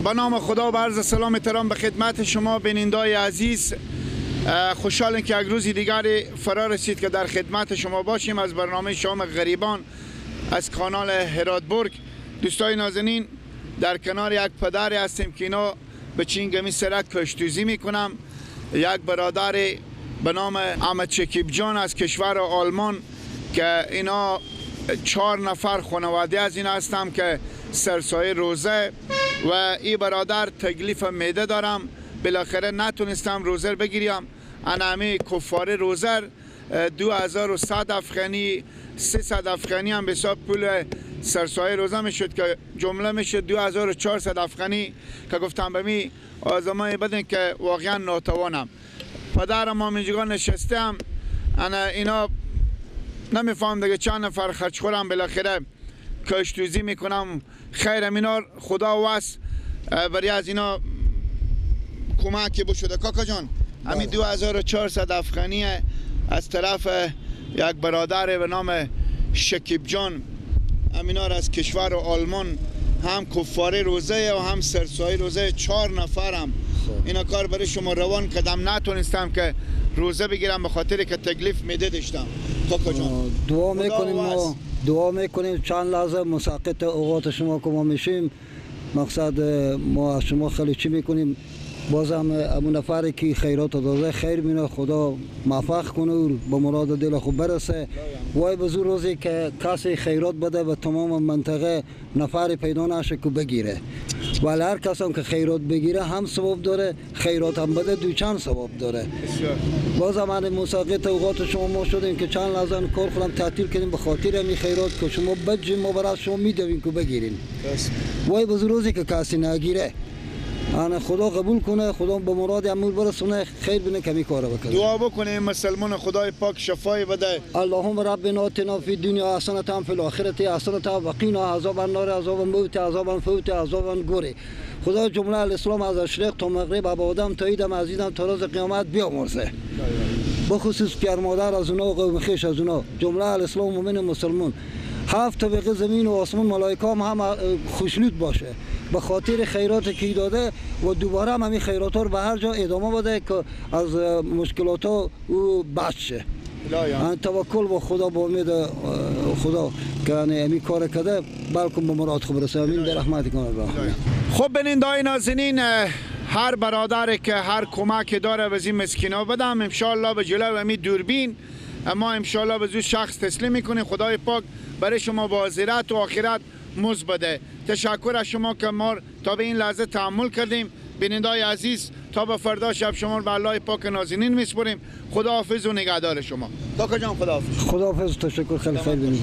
با نام خدا و عرض سلام احترام به خدمت شما بینندای عزیز. خوشحالم که یک روز دیگر فرا رسید که در خدمت شما باشیم از برنامه شام غریبان از کانال هراتبرگ. دوستای نازنین، در کنار یک پدری هستیم که اینا به چینگمی سرک کشتوزی میکنم. یک برادر به نام احمد شکیب جان از کشور آلمان که اینا 4 نفر خانواده از اینا هستم که سرسایه روزه و این برادر تکلیف معده دارم، بالاخره نتونستم روزه بگیریم. انا همی کفاره روزه 2100 افغانی 300 افغانی هم به حساب پول سرسایه روزه میشد که جمله میشه 2400 افغانی که گفتم به می آزمای بدین که واقعا ناتوانم. پدرم هم اینجا نشستم، انا اینا نمیفهم دیگه چند نفر خرج خورم، بالاخره کشتوزی میکنم. خیرم اینا خدا وس برای از اینا کمک بشده. کاکا جان، همین 2400 افغانی از طرف یک برادر به نام شکیب جان، همینا از کشور آلمان، هم کفاره روزه و هم سرسایه روزه، 4 نفرم اینا کار برای شما روان کردم. نتونستم که روزه بگیرم به خاطر که تکلیف میده داشتم. کاکا جان دعا میکنیم، ما دعا میکنیم چند لحظه مساقط اوقات شما که ما میشیم، مقصد ما از شما خیلی چی میکنیم. بازم امون نفری که خیرات داده خیر بینه، خدا موفق کنه و به مراد دل خوب برسه. وای به زور روزی که کسی خیرات بده به تمام منطقه نفری پیدا نشه که بگیره، ولی هر کس هم که خیرات بگیره هم ثواب داره، خیرات هم بده دو چند ثواب داره. بازم من مساقط اوقات شما ما شدیم که چند لحظه کار خودم تعطیل کردیم به خاطر همین خیرات که شما بجیم، ما برای شما میدویم که بگیرین. وای به زور روزی که کسی نگیره، انا خدا قبول کنه، خدا به مراد امور برسونه، خیر بینه کمی کارو بکنه. دعا بکنیم مسلمان خدای پاک شفای بده. اللهم ربنا آتنا فی الدنیا حسنة فی الاخرة حسنة وقنا عذاب النار عذاب الموت عذاب الفوت عذاب القبر. خدا جمله الاسلام از اشرق تا مغرب ابا آدم تا ایدم عزیزم تا روز قیامت بیامرزه. بخصوص پیر مادر از اونا و قوم خویش از اونا، جمله الاسلام مؤمن مسلمان. 7 طبقه زمین و آسمان ملائکه هم خوشنود باشه به خاطر خیرات که داده و دوباره هم همین خیرات رو به هر جا ادامه بده که از مشکلات او بچ شه. توکل با خدا، با امید خدا که همین کار کرده بلکه به مراد خوب برسه. امین به رحمت کنه. خب بیننده‌های نازنین، هر برادر که هر کمک داره به این مسکینا بدم انشالله به جلو همین دوربین اما انشالله به زود شخص تسلیم میکنیم. خدای پاک برای شما با آخرت و آخرت مزد بده. تشکر از شما که ما تا به این لحظه تحمل کردیم. بینندای عزیز، تا به فردا شب شما رو به الله پاک نازنین میسپریم. خدا حافظ و نگهدار شما. کاکا جان خدا حافظ. خدا حافظ، تشکر، خیلی خیلی.